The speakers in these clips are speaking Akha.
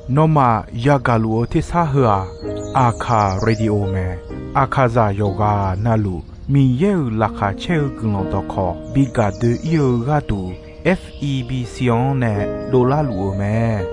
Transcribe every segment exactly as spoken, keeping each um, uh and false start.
Nawmaf yagaq luf-eu tersar heu-aq, Aqkaq Radio mae. Aqkaqzaq yawqghaq navluf Miqyaer-euq laqkhaq caer-eu guiqlanq dawqkawq bi gaq doe-ir-eu gharduq, F E B C-anr nae dovlar luf-eu mae.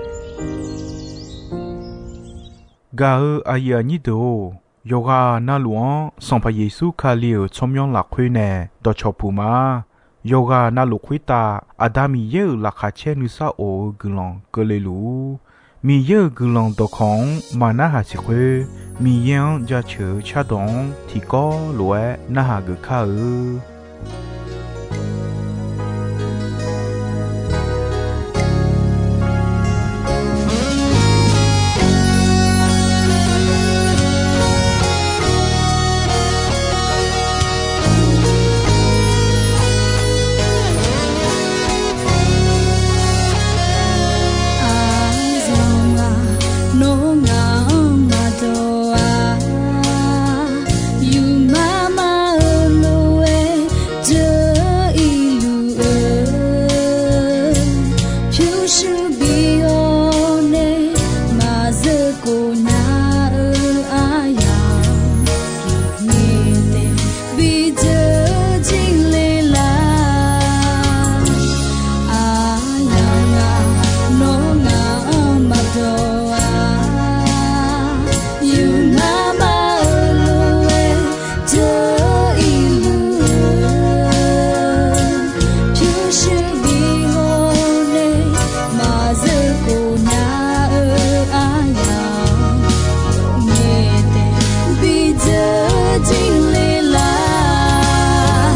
Gaq-eu aqyuif aqnyir deuq-or, yawqghaq navluf-anr Sanqpaq Yeqsur Kali-euq tsawrmyanr lafkhoer nae dawqcawq puq ma. Yawqghaq navluf khoertav Aqda Miqyaer-euq laqkhaq caer nuisar of-eu guiqlanq keuvle luf-ur. Miqyaer-euq guiqlanq dawqkawq-anr maqnarhaq siq khoer, Miqyaer-anr jaceuq-eu cardawq-anr tiqkawv lof-aer narhaq geuf kar-eu. Aqyawfmaf nawr ngaq-anr maqdawq-a, yufmar mar-eu lof-aer dzeur-ir luf-eu, pyurshuir bihawr nae maqzeur khof nya-eu aryamq, ngaeq taef bidzeur jir le lar. Aqyawfmaf nawr ngaq-anr maqdawq-a, yufmar mar-eu lof-aer dzeur-ir luf-eu, pyurshuir bihawr nae maqzeur khof nya-eu aryamq, ngaeq taef bidzeur jir le lar.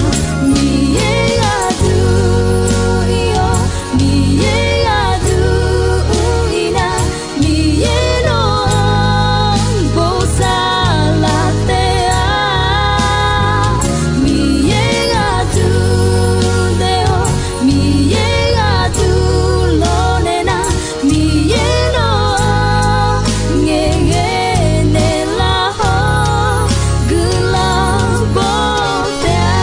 Miqyaer ghaq duq ir-awr, Miqyaer ghaq duq mr ir nar, Miqyaer nawq-anr bosav laf taef-a. Miqyaer ghaq duq daef-awr, Miqyaer ghaq duq lawnaeq nar, Miqyaer nawq-anr ngaeqghae naeqlaf hawr guiqlanq baw taef-a.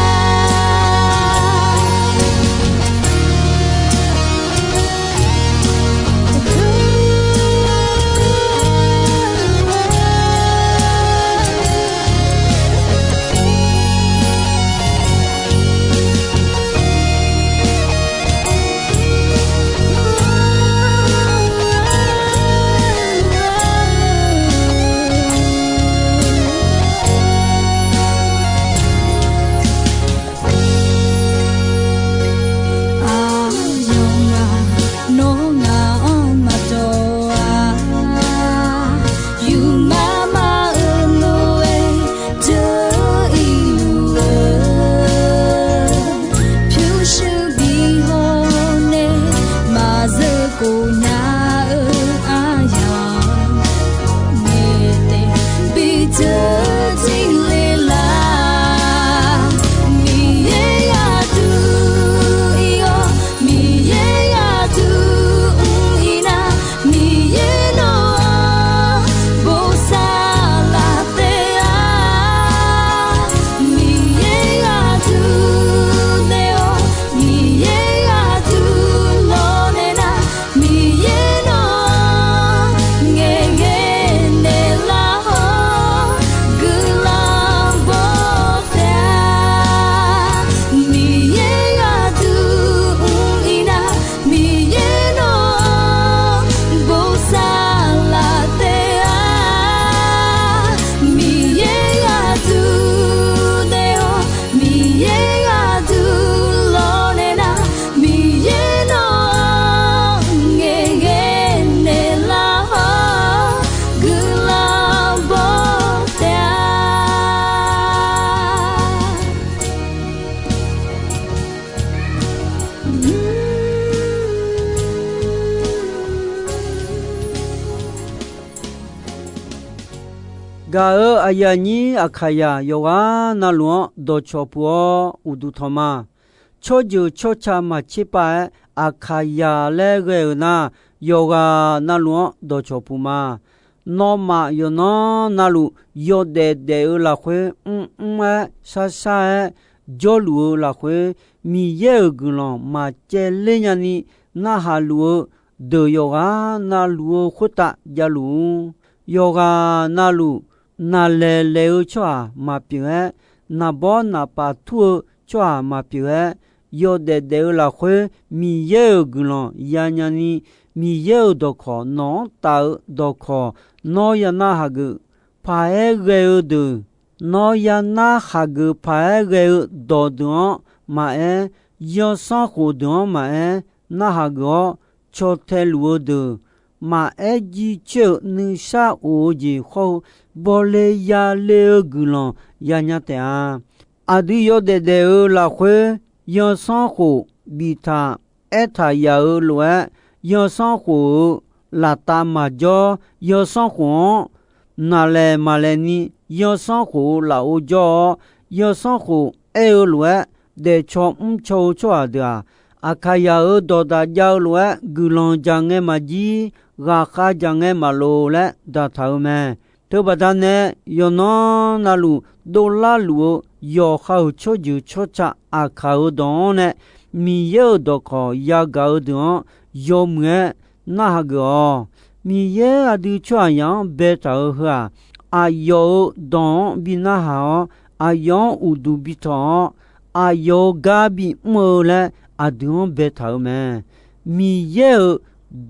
Aqyawfmaf nawr ngaq-anr maqdawq-a, yufmar mar-eu lof-aer dzeur-ir luf-eu, pyurshuir bihawr nae maqzeur khof nya-eu aryamq, ngaeq taef bidzeur jir le lar. Miqyaer ghaq duq ir-awr, Miqyaer ghaq duq mr ir nar, Miqyaer nawq-anr bosav laf taef-a. Miqyaer ghaq duq daef-awr, Miqyaer ghaq duq lawnaeq nar, Miqyaer nawq-anr ngaeqghae naeqlaf hawr guiqlanq baw taef-a. Miqyaer ghaq duq mr ir nar, Miqyaer nawq-anr bosav laf taef-a. Miqyaer ghaq duq daef-awr, Miqyaer ghaq duq lawnaeq nar, Miqyaer nawq-anr ngaeqghae naeqlaf hawr guiqlanq baw taef-a. Gaq-euq aqyuif aqnyir Aqkaqzaq yawqghaq navluf-anr dawqcawq puq-awr uqduq tanq ma. Tsawrjeuq tsawrca maqtser pav-aer Aqkaqzaq laer ghae-euq nar, yawqghaq navluf-anr dawqcawq puq ma. Nawmaf yawqnan navluf yawdaef daef-eu lafkhoer mrmr-aer sharshar-aer jawrluf-eu lafkhoer, Miqyaer-euq guiqlanq maqcaevler nyani narhaq luf-eu deuq yawqghaq navluf-eu khoertav javluf-ur. Yawqghaq navluf, naqlaeq laeq-eu tsawrhaq maqpyeuf-aer, naqbawr naqpaf tur-eu tsawrhaq maqpyeuf-aer, yawdaef daef-eu lafkhoer Miqyaer-euq guiqlanq yanya ni, Miqyaer-euq dawqkawq nawq-anr taf-eu dawqkawq nawr ya narhaq geuf paq-aer ghae-eu deuq, nawr ya narhaq geuf paq-aer ghae-eu dawqdeuq-anr maqaer, yawsanr khof deuq-anr maqaer, narhaq geuf-awr caw tae luf-eu deuq, maqaer jiv coer-euq nuisar of-eu jeq hawr-eu bawle yale-eu guiqlanq yanya taef-a. Aqdui yawdaef daef-eu lafkhoer, yawsanr khof biftaq aertaq yaf-eu lof-aer, yawsanr khof-euq laftav maqjawr, yawsanr khof-anr naqlaeq maqlaeq ni, yawsanr khof-euq lafov jawr-awr, yawsanr khof aer-eu lof-aer, daefcaw mrcaw-eu tsawrhaq deuq-aq, Aqkaqyaq-euq dawqdaq jav-eu lof-aer guiqlanq dzaq ngae maqjir, ghaqkhav dzaq ngae maqloq laer daqtaq-eu mae. Teubaqda nae, yawqnan navluf dovlar luf-eu yawqha-euq tsawrjeuq tsawrca Aqkaq-euq dawq-anr nae Miqyaer-euq dawqkawq yagaq-eu deuq-anr yawmuiq-aer narhaq geuf-awq. Miqyaer aqdui tsawrhaqzaq-anr baetaq-eu heu-aq, aqyawf-euq dawq-anr bi narhaq-awr, aqyawf-anr uqduq bi tanq-awr, aqyawf-euq gar bimr-eu laer aqdui-anr baetaq-euq mae. Miqyaer-euq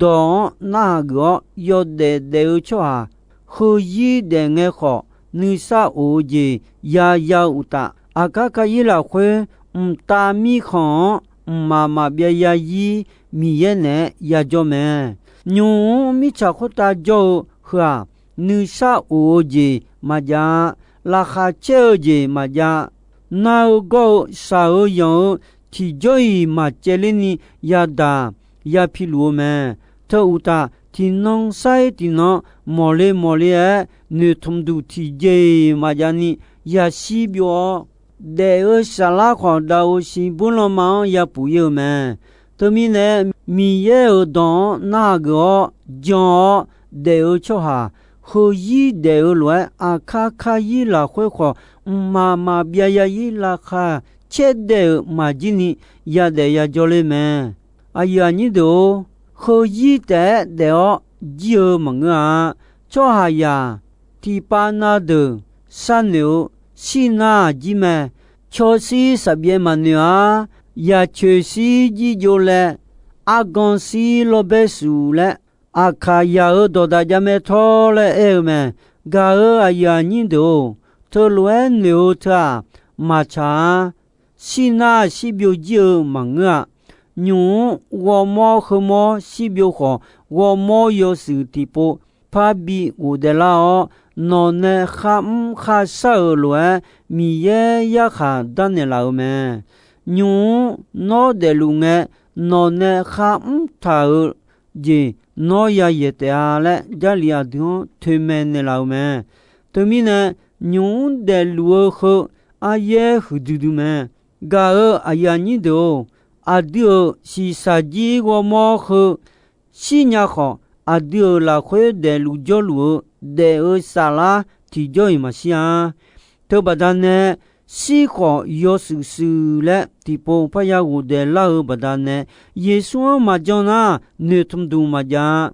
dawq-anr narhaq geuf-awr yawdaef daef-eu tsawrhaq, heuzir daef ngae khawf, nuisar of-eu jeq yaya-eu uqtaf, aqkar karyir lafkhoer mqtav mirkhanq-anr mqmaq maqbyav yazir Miqyaer naeq-aer yajawr mae. Nymq-mr mirtsaq khoertav jawr-eu heu-aq, nuisar of-eu jeq maqjav-a. Laqkhaq caer-eu jeq maqjav-a. Nar-eu gawr-eu shaq-eu yanq-eu tiqjawr-iq maqcaevler ni yadaq yapi luf-eu mae. Teu uqtaf, tiqnan sar-ir tiqnan mawqle mawqle-aer noeqtmq duq tiqjeq-iq maqjav ni yashir byov-awr, daef-eu saflar khawf, daqoq siqbur lanma-anr yapuf ir-eu mae. Teumirnae, Miqyaer-euq dawq-anr narhaq geuf-awr jan-awr daef-eu tsawrhaq, heuzir daef-eu lof-aer aqkar karyir lafkhoer khawf, mqmaq maqbyav yazir laqkhaq caer daef-euq maqjir ni yadaef yajawr ler mae. Aqyuif aqnyir deuq-or, heuzir taef-aer daef-awr jir-eu maqngeur-a. Tsawrhaqzaq tiqpav na deuq sharnoeq-eu shirnar-aq jir mae. Cawshir saqbyaev maqnoeq-ar. Yaqcoeq shir jirjov laer, argan shir lawrbaer shuq laer, Aqkaqyaq-euq dawqdaq javmae tawr laer aer-eu mae. Gaq-euq aqyuif aqnyir deuq-or, teulof-aer noeq-eu teu-aq, maqtsaq-ar. Shirnar shirbyov jir-eu maqngeur-a. Nymq-mr ghawrmawr heumawr shirbyov khawf, ghawrmawr yawshuif tiqpov parbi ghofdaef lar-awr, nawq nae kharmr kharshar-euq lof-aer Miqyaer yarkhaq darnaeq laf-euq mae. Nymq-mr nawr daefluf ngae, nawq nae kharmr taq-euq jeq nawr yayaeq taef-a laer, Jarlif aqdui-anr toeqmaeq naeqlaf-euq mae. Teumirnae, nymq-mr daefluf-eu heu aryaer huiqdui dui mae. Gaq-euq aqyuif aqnyir deuq-or, aqdui-euq shiqshaq jir ghawrmawr heu shirnya khawf, aqdui-euq lafkhoer daefluf jawrluf-eu daef-eu saflar tiqjawr-iq maqshir-a. Teubaqda nae, shir khawf yawshuif shuif laer tiqpov parya ghofdaef lar-eu baqdanae, Yeqsur-anr maqjan nar, noeqtmq duq maqjav-a.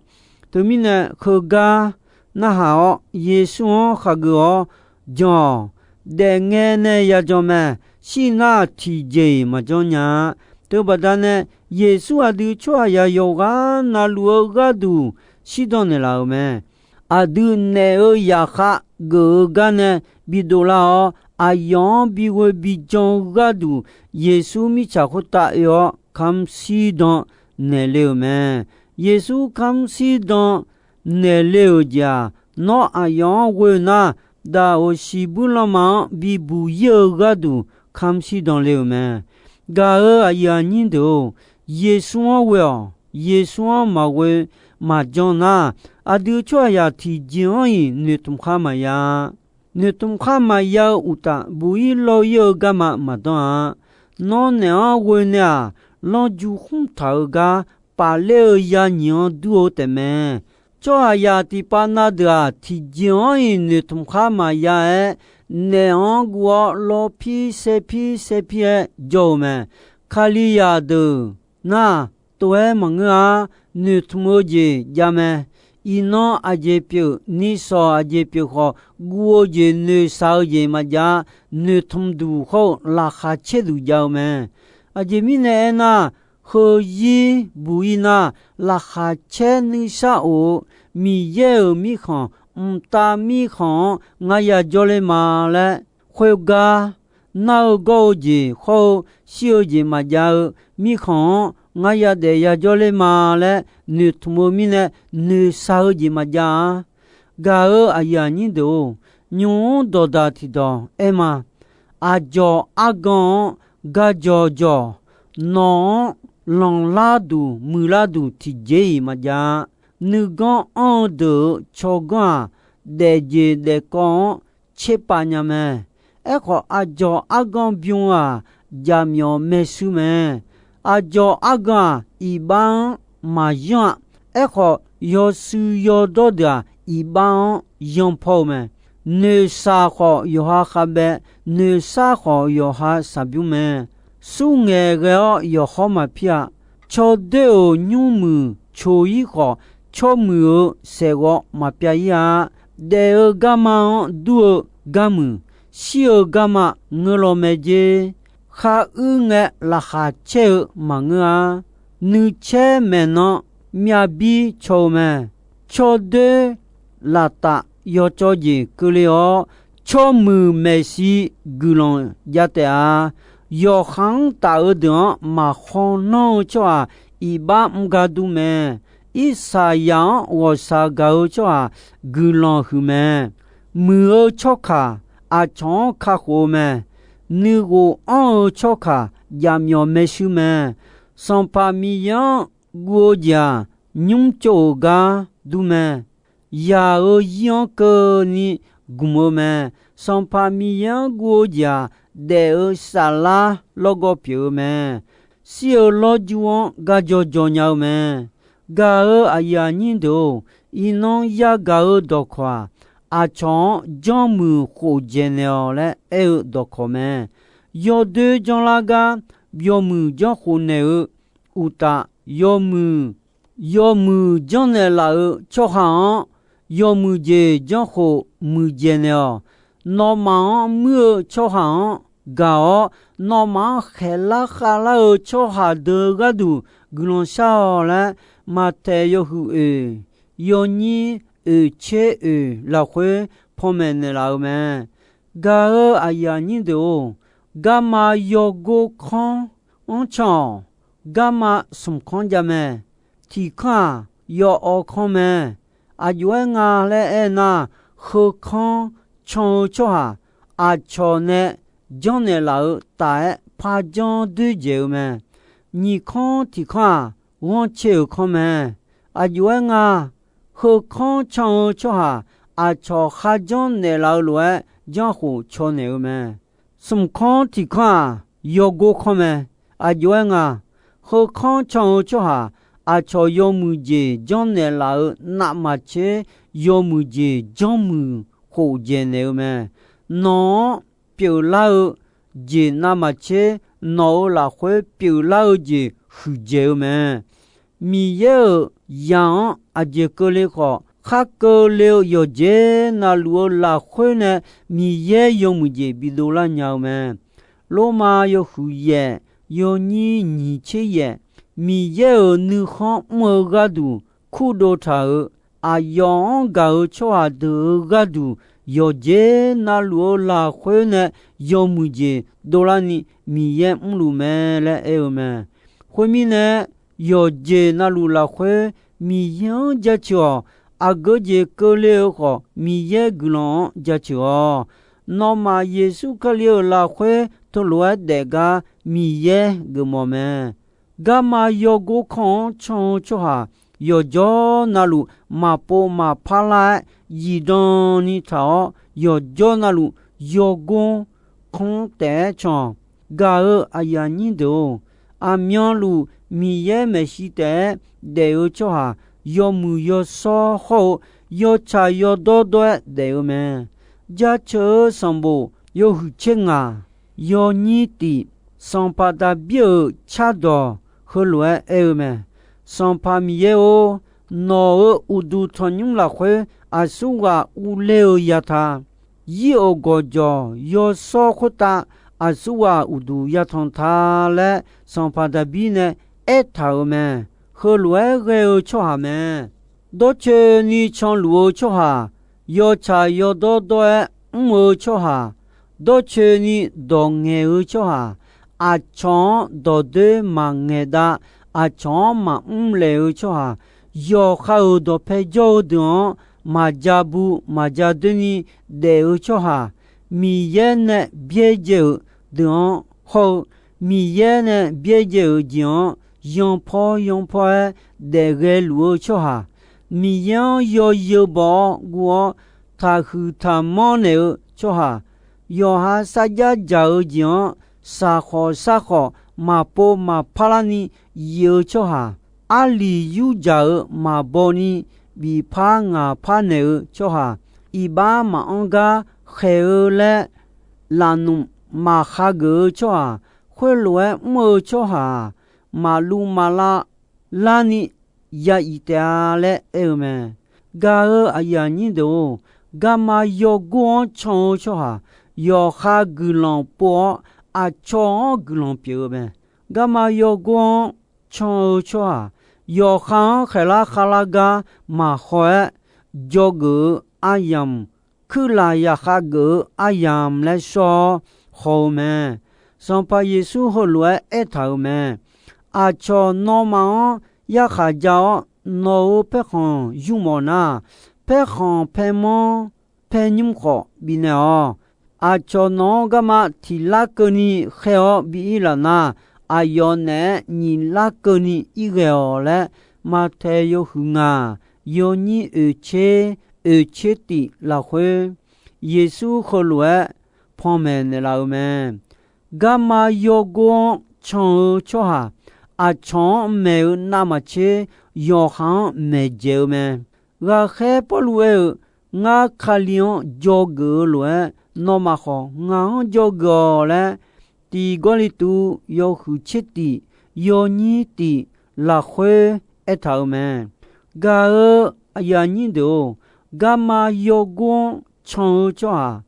Teumirnae, heugar narhaq-awr, Yeqsur-anr khaqgeuf-awr jan-awq. Daefngae nae yajan mae. Shirnar tiqjeq-iq maqjanr nya-a. Teubaqda nae, Yeqsur aqdui tsawrhaqzaq yawqghaq navluf-eu gharduq shirdan naeqlaf-euq mae. Aqdui naef-eu zaqkhav geuf-eu gar nae bidov lar-awr, aqyawf-anr bighoe bijan-eu gharduq, Yeqsur mirtsaq khoertav oe-awr kamr shirdan naeqle-euq mae. Yeqsur kamr shirdan naeqle-euq jeq-aq, nawr aqyawf-anr ghoe nar, daqoq siqbuir lanma-anr bibuq ir-eu gharduq kamr shirdan le-euq mae. Gaq-euq aqyuif aqnyir deuq-or, Yeqsur-anr ghoe-awq. Yeqsur-anr maqghoe maqjan nar, aqdui tsawrhaqzaq tiqjeq-anr-iq noeqtmq khar maqya-a. Noeqtmq khar maqya-eu uqtaf, buq ir lawr ir-eu garma maqdanr-a. Nawr naeq-anr ghoe nae-aq, lanrju khmr taq-eu gar pafler-eu yanyiq-anr dur-eu taefmae. Tsawrhaqzaq tiqpav na deuq-aq, tiqjeq-anr-iq noeqtmq khar maqya-aer, naeq-anr guv-awr lawrpir saerpir saerpir-aer jawr-eu mae. Kalizaq deuq nar, tov-aer maqngeur-a. Noeqtmq-eu jeq jav mae. Iqnan aqjeq pyeuf, nisawq aqjeq pyeuf khawf, guv-eu jeq noeqshaq-eu jeq maqjav-a. Noeqtmq duq hawr-eu laqkhaq caer duq jav-eu mae. Aqjeq mirnae aernar, heuzir buq-ir nar, laqkhaq caer nuisar of-eu Miqyaer-euq mirkhanq, mqtav mirkhanq-anr ngar ya jawrler ma laer, khoergar nar-eu gawr-eu jeq hawr-eu shir-eu jeq maqjav-eu mirkhanq-anr ngar ya daef ya jawrler ma laer noeqtmq-eu mirnae, noeqshaq-eu jeq maqjav-a. Gaq-euq aqyuif aqnyir deuq-or, nymq-mr dawqdaq tiqdawq aer ma. Aqdzawq argan-anr gajawq jawq, nawq-anr lanqlar duq muiqlar duq tiqjeq-iq maqjav-a. Nuiganr anr-eu deuq-euq tsawrganr-aq, daefjeq daefkawv-anr tserpav nya mae. Aerkhawf, aqdzawq argan bym-eu-aq, jaqmyawf maershuir mae. Aqdzawq argan-aq, iqbax-anr maqyanr-a. Aerkhawf, yawshuif yawdawr deuq-aq, iqbax-anr yanpaw-eu mae. Noeqshaq khawf yawqha khavbae, noeqshar khawf yawqha shaqbymr mae. Smrngaeq ghae-awr yawqhawr maqpir-a. Cawdoer-euq nymrmuiq coq-ir khawf, tsawrmuiq-euq saeqghawv maqpyav-ir-a. Daef-eu garma-anr dur-eu garmuiq, shir-eu garma ngeur law mae jer. Khar uir ngae laqkhaq caer-eu maqngeur-a. Nuicaer maeqnan myavbir caw-eu mae. Cawdoer laqtaf yawcawv jeq keuvle-awr, tsawrmuiq maeqshi guiqlanq jav taef-a. Yawqha-anr taf-eu deuq-anr maqkhaw nanr-eu tsawrhaq iqbax mr gar dur mae. Irsaqyaq-anr ghawqshaq gaq-eu tsawrhaq guiqlanq huiq mae. Muiq-eu tsawrkaq aqcawq-anr kakhof-eu mae. Nuighof anr-eu tsawrkaq jaqmyawf maershuir mae. Sanqpaq Miqyaer-anr guv-eu jeq-aq, nymr tsov-euq gar dur mae. Yaq-euq zir-anr keuvni gmq-eu mae. Sanqpaq Miqyaer-anr guv-eu jeq-aq, daef-eu saflar lawrgawv pyeuf-eu mae. Shir-eu lawrjur-anr gajawr jawr nya-eu mae. Gaq-euq aqyuif aqnyir deuq-or, iqnan yagaq-eu dawqkawq-aq, aqcawq-anr janrmuiq khof dzaeqnaeq-awq laer aer-eu dawqkawq mae. Yawdoer janrlar gar yawmuiq janrkhof naeq-eu uqtaf, yawmuiq, yawmuiq janrnaeq laf-eu tsawrhaq-anr yawmuiq jeq janrkhof muiqdzaeq naeq-awq. Nawmaf-anr muir-eu tsawrhaq-anr gaq-awr, nawmaf-anr khaeqlar khavlar-eu tsawrhaq deuq gharduq guiqlanq shar-awq laer, Maqtaeq yawhuiq oeq, yawnyir oeq tser oeq lafkhoer panmaeq naeqlaf-eu mae. Gaq-euq aqyuif aqnyir deuq-or, garma yawgor kanr-anr can-awq. Garma smq kanr jav mae. Tiq kanr-aq, yawawv kanr mae. Aqjox-aer nga laer aernar, heu kanr can-eu tsawrhaq aqcawq nae janrnaeq laf-eu taf-aer par janr doer dzaeq-eu mae. Nyiq kanr tiq kanr-aq, ghanrcae-euq kanr mae. Aqjox-aer nga, heu kanr can-eu tsawrhaq aqcawq kharjanr naeqlaf-eu lof-aer janrkhof caw naeq-eu mae. Smq kanr tiq kanr-aq, yawgor kanr mae. Aqjox-aer nga, heu kanr can-eu tsawrhaq aqcawq yawmuiq jeq janrnaeq laf-eu navmaqtser yawmuiq jeq janrmuiq khof dzaeqnaeq-eu mae. Nawq-anr pyeuflar-eu jeq navmaqtser nawq-euq lafkhoer pyeuflar-eu jeq huiqdzaeq-eu mae. Miqyaer-euq zaq-anr aqjeq keuvle khawf, khar keuvle-eu yawqjeq navluf-eu lafkhoer nae Miqyaer yawmuiq jeq bidov lar nya-eu mae. Lormav yawhuiq yaef, yawnyir nyiq tser yaef, Miqyaer-euq nuikhanr mr-eu gharduq kurdov taq-euq, aqyawf-anr gaq-eu tsawrhaq deuq-euq gharduq, yawqjeq navluf-eu lafkhoer nae yawmuiq jeq dovlarni Miqyaer mrluf mae laer aer-eu mae. Khoermirnae, yawqjeq navluf lafkhoer Miqyaer-anr jaceuq-awq. Aqgeu jeq keuvle-eu khawf, Miqyaer guiqlanq-anr jaceuq-awq. Nawmaf Yeqsur Kali-euq lafkhoer teulof-aer daef gar Miqyaer geufmawf mae. Garma yawgor kanr-anr can-eu tsawrhaq yawqjawr navluf maqpov maqpar lar-aer zifdan ni taq-awr, yawqjawr navluf yawgor kanr taef-aer can-awq. Gaq-euq aqyuif aqnyir deuq-or, aqmyanluf Miqyaer maeqshi taef-aer daef-eu tsawrhaq yawmuiq yawshawr hawr-eu yawtsaq yawdawr dawr-aer daef-eu mae. Jaceuq-eu sanqbof yawhuiq tser ngaq, yawnyir tif, Sanqpaq Daqbir-euq cardawq heulof-aer aer-eu mae. Sanqpaq Miqyaer-or, nawq-euq uqduq tanqnymr lafkhoer aqsurghaq urler-eu ya ta. Zir-euq gawqjawq yawshawr khoertav aqsurghaq uqduq yatanq ta laer, sanqpaq Daqbir nae aertaq-euq mae. Heulof-aer ghae-eu tsawrhaq mae. Dawrcoeni canluf-eu tsawrhaq, yawtsaq yawdawr dawr-aer mr-eu tsawrhaq, dawrcoeni dawq ngaeq-eu tsawrhaq, aqcawq-anr dawqdoer maqngaeq dav, aqcawq-anr maqmr laeq-eu tsawrhaq, yawqha-euq dawqpae jawr-eu deuq-anr maqja bu maqja doer ni daef-eu tsawrhaq, Miqyaer nae byaerdzae-euq deuq-anr hawr-eu, Miqyaer nae byaerdzae-euq jeq-anr yanpawr yanpawr-aer daef ghaeluf-eu tsawrhaq, Miqyaer-anr yawzeu baw-awr guv-awr taqhuiq taqmanr naeq-eu tsawrhaq, yawqha sarjax dzaq-eu jeq-anr saqkhawf sarkhawf maqpov maqpar larni yif-eu tsawrhaq, arliq yurdzaq-euq maqbaw ni bifpar ngaqpar naeq-eu tsawrhaq, iqbax maqanr gar khaeq-eu laer lafnmq maqkhageuf-eu tsawrhaq, khoerlof-aer mr-eu tsawrhaq-aq, maqluv maqlav larni ya iq taef-a laer aer-eu mae. Gaq-euq aqyuif aqnyir deuq-or, garma yawgor-anr can-eu tsawrhaq, yawqha guiqlanq pov-awr aqcawq-anr guiqlanq pyeuf-eu mae. Garma yawgor-anr can-eu tsawrhaq, yawqha-anr khaeqlar khavlar gar maqhaw-aer, dzawgeuf-eu aryamq, kuirlaf yaqkhav geuf-eu aryamq laer shawr-awr haw-eu mae. Sanqpaq Yeqsur heulof-aer aertaq-euq mae. Aqcawq nawmaf-anr yarkhaq ja-awr, nawq-euq paerkhanq yurmawf nar, paerkhanq paermanr paernymr khawf bifnaeq-awq. Aqcawq nawq-anr garma tiq lar keuvni khaer-awr bi ir laf nar, aqyawf naeq-aer nyiq lar keuvni ir ghae-awq laer, Maqtaeq yawhuiq ngaq, yawnyir oeq tser, oeq tser tif lafkhoer, Yeqsur heulof-aer panmaeq naeqlaf-eu mae. Garma yawgor-anr can-eu tsawrhaq, aqcawq-anr maeq-eu navmaqtser yawqha-anr maeqdzaeq-eu mae. Ghaqkhaer Pawrluv aer-eu, Ngar Kali-anr dzawgeuf-eu lof-aer, nawmaf khawf ngaq-anr dzawgeuf-awq laer, tiq Gawrliqtu yawhuiq tser tif, yawnyir tif lafkhoer aertaq-euq mae. Gaq-euq aqyuif aqnyir deuq-or, garma yawgor-anr can-eu tsawrhaq,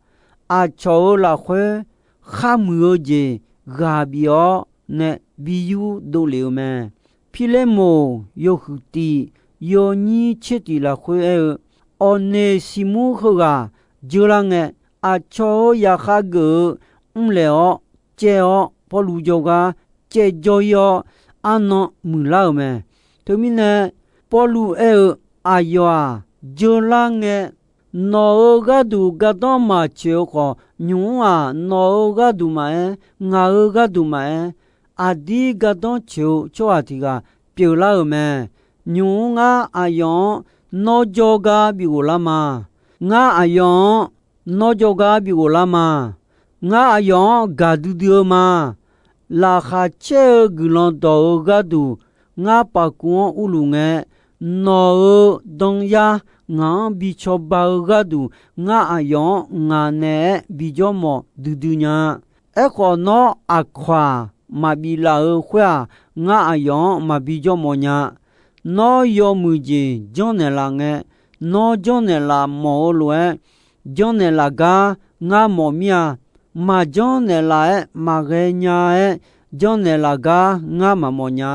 aqcawq-euq lafkhoer kharmuiq-eu jeq ghaq bif-awr nae bi yurdov lef-eu mae. Pirlermoq yawhuiq tif, yawnyir tser tif lafkhoer aer-eu, Awqneqsiqmur heughaq dzeur lar ngae, aqcawq-euq yaqkhav geuf-eu mrlaeq-awr caev-awr, Pawrluv jawrgar caevjawr ir-awr, arnan muiqlar-euq mae. Teumirnae, Pawrluv aer-eu, Aqyawf-aq, dzeur lar ngae, nawq-euq gharduq gardanr maqtsoeq-eu khawf, nymq-mr-aq, nawq-euq gharduq maqaer, ngaq-euq gharduq maqaer, aqdir gardanr tsoeq-eu tsawrhaq tiq ghaq pyeuflar-euq mae. Nymq-mr ngar aqyawf-anr nawr jawrgar bighof lar ma. Ngar aqyawf-anr nawr jawrgar bighof lar ma. Ngar aqyawf-anr gaqdui dui-eu ma. Laqkhaq caer-eu guiqlanq dawq-euq gharduq, ngar paf kuv-anr urluf ngae, nawq-euq danyar ngaq-anr bi cawba-eu gharduq, ngar aqyawf-anr ngaq naeq-aer bijawr mawf duidui nya. Aerkhawf, nawr aqkawq-aq maqbif laf-euq khoer-aq, ngar aqyawf-anr maqbi jawr mawf nya. Nawr yawmuiq jeq janrnaeq laf ngae, nawr janrnaeq laf mawf-eu lof-aer, janrnaeq laf gar ngar mawf mir-a. Maqjanr naeqlaf-aer maqghae nya-aer janrnaeq laf gar ngar maqmawf nya.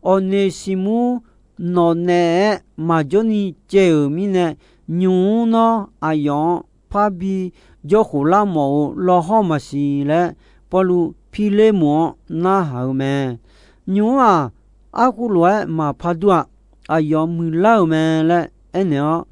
Awqneqsiqmur nawq naeq-aer maqjawr ni caev-euq mirnae, nymq-mr nawr aqyawf-anr parbi jawrkhof lar mawf-eu lawhawr maqsiq laer, Pawrluv Pirlermoq-anr narhaq-eu mae. Nymq-mr-aq, arkhof lof-aer maqpar dur-a. Aqyawf muiqlar-euq mae laer aernaeq-awr,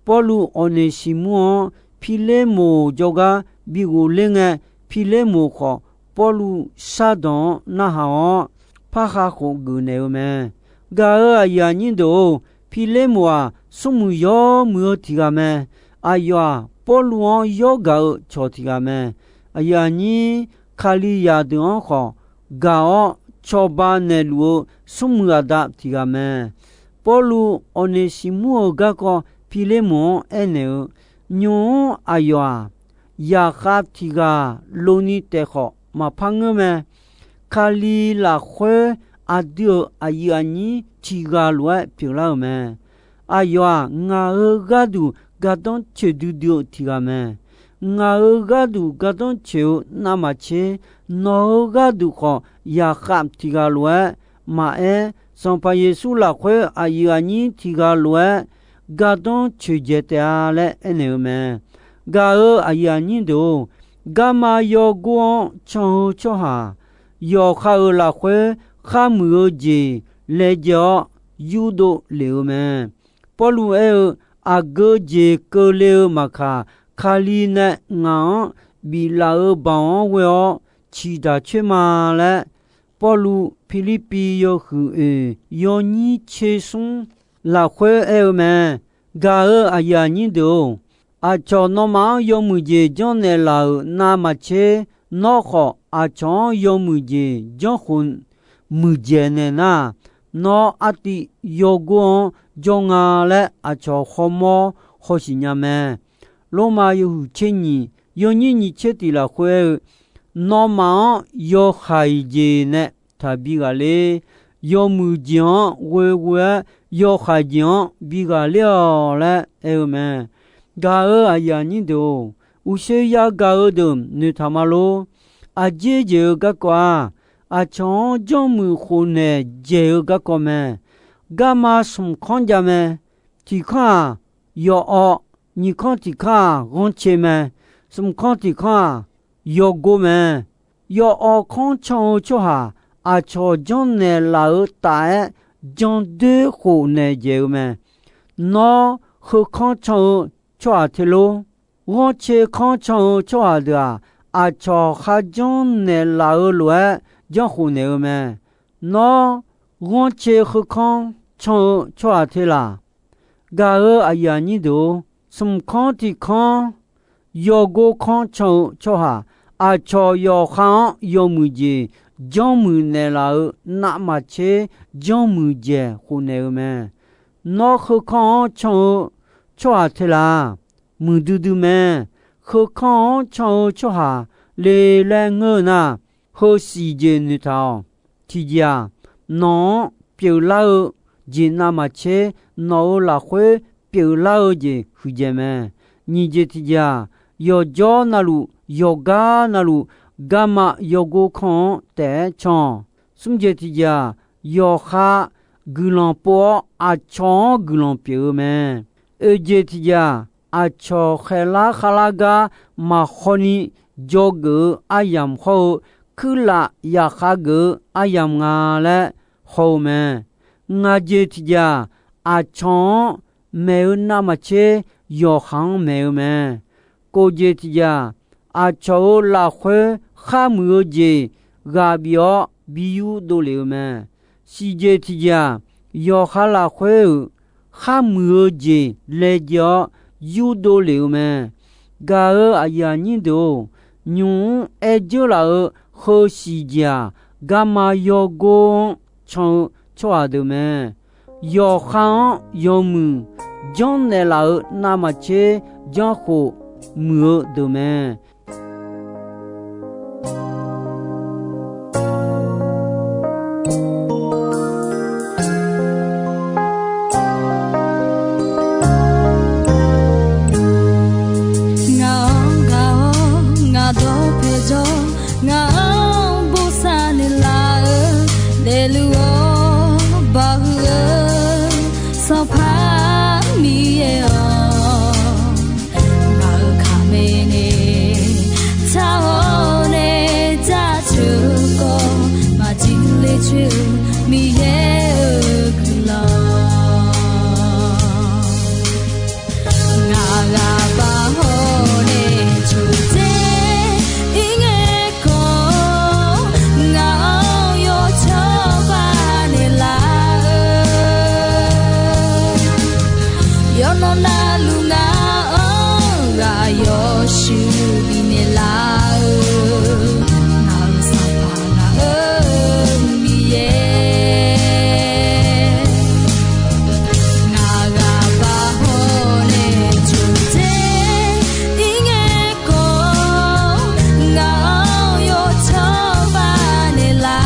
Pawrluv Awqneqsiqmur-anr Pirlermoq jawrgar bi ghofler ngae, Pirlermoq khawf Pawrluv shardanq-anr narhaq-awr, parhav khof geufnaeq-eu mae. Gaq-euq aqyuif aqnyir deuq-or, Pirlermoq-aq, smrmuiq yawmuiq-eu tiq ghaq mae. Aqyawf-aq, Pawrluv-anr yawr gaq-eu cawq tiq ghaq mae. Aqyuif aqnyir Kalizaq deuq-anr khawf gaq-awr cawba naeqluf-eu smrmuiq aqda tiq ghaq mae. Pawrluv Awqneqsiqmur-euq garkawv Pirlermoq-anr aernaeq-eu, nymq-mr aqyawf-aq, yaqkhav tiq ghaq lov ni taef khawf maqpar ngeur mae. Kali lafkhoer aqdui-euq aqyuif aqnyir tiq ghaq lof-aer pyeuflar-euq mae. Aqyawf-aq, ngaq-euq gharduq gardanr coeq duidui-eu tiq ghaq mae. Ngaq-euq gharduq gardanr coeq-eu navmaqtser, nawq-euq gharduq khawf yaqkhav tiq ghaq lof-aer maqaer, Sanqpaq Yeqsur lafkhoer aqyuif aqnyir tiq ghaq lof-aer gardanr coeqdzaeq taef-a laer aernaeq-eu mae. Gaq-euq aqyuif aqnyir deuq-or, garma yawgor-anr can-eu tsawrhaq, yawqha-euq lafkhoer kharmuiq-eu jeq laejae-awr yurdov lef-eu mae. Pawrluv aer-eu, Aqgeu jeq keuvle-eu maqkaq, Kali nae ngaq-anr biflaf-euq baoq-anr ghoe-awr ciqdaq coer ma laer, Pawrluv Pirlirpiv yawhuiq oeq yawnyir tser smr lafkhoer aer-eu mae. Gaq-euq aqyuif aqnyir deuq-or, aqcawq nawmaf-anr yawmuiq jeq janrnaeq laf-euq navmaqtser, nawr khawf aqcawq-anr yawmuiq jeq janrkhof muiqdzaeq naeq nar, nawr artiv yawgor-anr jawr nga laer aqcawq khawmawr hawsiq nya mae. Lormav yawhuiq tser nyiq yawnyir nyiq tser tiq lafkhoer aer-eu, Nawmaf-anr yawhaiq jeq nae taqbi ghaqler, yawmuiq jeq-anr ghoeghoe-aer yawhaiq jeq-anr bi ghaqler-awq laer aer-eu mae. Gaq-euq aqyuif aqnyir deuq-or, uqshoe yagaq-eu deuq noeqtaq ma lor. Aqjeq jeq-eu garkawv-aq, aqcawq-anr janrmuiq khofnaeq dzaeq-eu garkawv mae. Garma smq kanr jav mae. Tiq kanr-aq, yawawv, nyiq kanr tiq kanr-aq, ghanrcae mae. Smq kanr tiq kanr-aq, yawgor mae. Yawawv kanr can-eu tsawrhaq, aqcawq janrnaeq laf-eu taf-aer jandoer khofnaeq dzaeq-eu mae. Nawr, heu kanr can-eu tsawrhaq te lor. Ghanrcae kanr can-eu tsawrhaq deuq-aq, aqcawq kharjanr naeqlaf-eu lof-aer janrkhof naeq-eu mae. Nawr, ghanrcae heu kanr can-eu tsawrhaq te laq? Gaq-euq aqyuif aqnyir deuq-or, smq kanr tiq kanr, yawgor kanr can-eu tsawrhaq, aqcawq yawqha-anr yawmuiq jeq janrmuiq naeqlaf-eu navmaqtser janrmuiq dzaeq khofnaeq-eu mae. Nawr, heu kanr-anr can-eu tsawrhaq te laq? Muiqdui dui mae. Heu kanr-anr can-eu tsawrhaq le laer ngeur-eu nar, heu siqjeq noeqtaq-awq. Tiqjeq-aq, nawq-anr pyeuflar-eu jeq navmaqtser, nawq-euq lafkhoer pyeuflar-eu jeq huiqdzaeq mae. Nyiq jeq tiqjeq-aq, yawqjawr navluf, yawqgar navluf, garma yawgor kanr-anr taef-aer can-awq. Smr jeq tiqjeq-aq, yawqha guiqlanq pov-awr aqcawq-anr guiqlanq pyeuf-eu mae. Oeq jeq tiqjeq-aq, aqcawq khaeqlar khavlar gar maqhaw ni dzawgeuf-eu aryamq hawr-eu, kuirlaf yaqkhav geuf-eu aryamq nga laer haw-eu mae. Ngaq jeq tiqjeq-aq, aqcawq-anr maeq-eu navmaqtser yawqha-anr maeq-eu mae. Kof jeq tiqjeq-aq, aqcawq-euq lafkhoer kharmuiq-eu jeq ghaq bif-awr bi yurdov lef-eu mae. Siqjeq tiqjeq-aq, yawqha lafkhoer-euq kharmuiq-eu jeq laejae-awr yurdov lef-eu mae. Gaq-euq aqyuif aqnyir deuq-or, nymq-mr aer dzeur laf-eu heu siqjeq-aq, garma yawgor-anr can-eu tsawrhaq deuq mae. Yawqha-anr yawmuiq janrnaeq laf-eu navmaqtser janrkhof muiq-eu deuq mae. Ngaq-anr gaq-awr ngaq dawq paeqjawr, ngaq-anr bosav naeqlaf-eu, daefluf-awr baqhuiq-eu Sanqpaq Miqyaer-awq, ngaq-euq kaqmae nae tsaq-awr nae jaceuq-eu khawf, maqjir ler coer-eu Miqyaer-euq guiqlanq. Ngaq ghaq baq hawr nae coqdzer ir ngae khawf, ngaq-anr yawcawba naeqlaf-eu, yawqnan navluf ngaq-anr ghaq yawshuif bifnaeq laf-eu, ngaq-euq Sanqpaq ngaq-euq Miqyaer. Ngaq ghaq baq hawr nae coqdzer ir ngae khawf, ngaq-anr yawcawba naeqlaf-eu,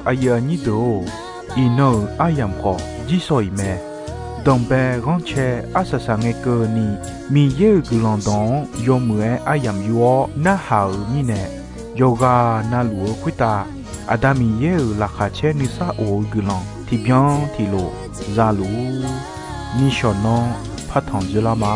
Aqyuif aqnyir deuq-or, iqnan-euq aryamq khawf jirsawq iq mae. Danqbae ghanrcae arsaq saq ngae keuvni, Miqyaer-euq guiqlanq dawq-anr yawmuiq-aer aryamq yur-awr narhaq-euq mirnae, yawqghaq navluf-eu khoertav Aqda Miqyaer-euq laqkhaq caer nuisar of-eu guiqlanq tiqbyan tiqlof za luf-ur. Nishawq nanr partanq dzoerlar ma.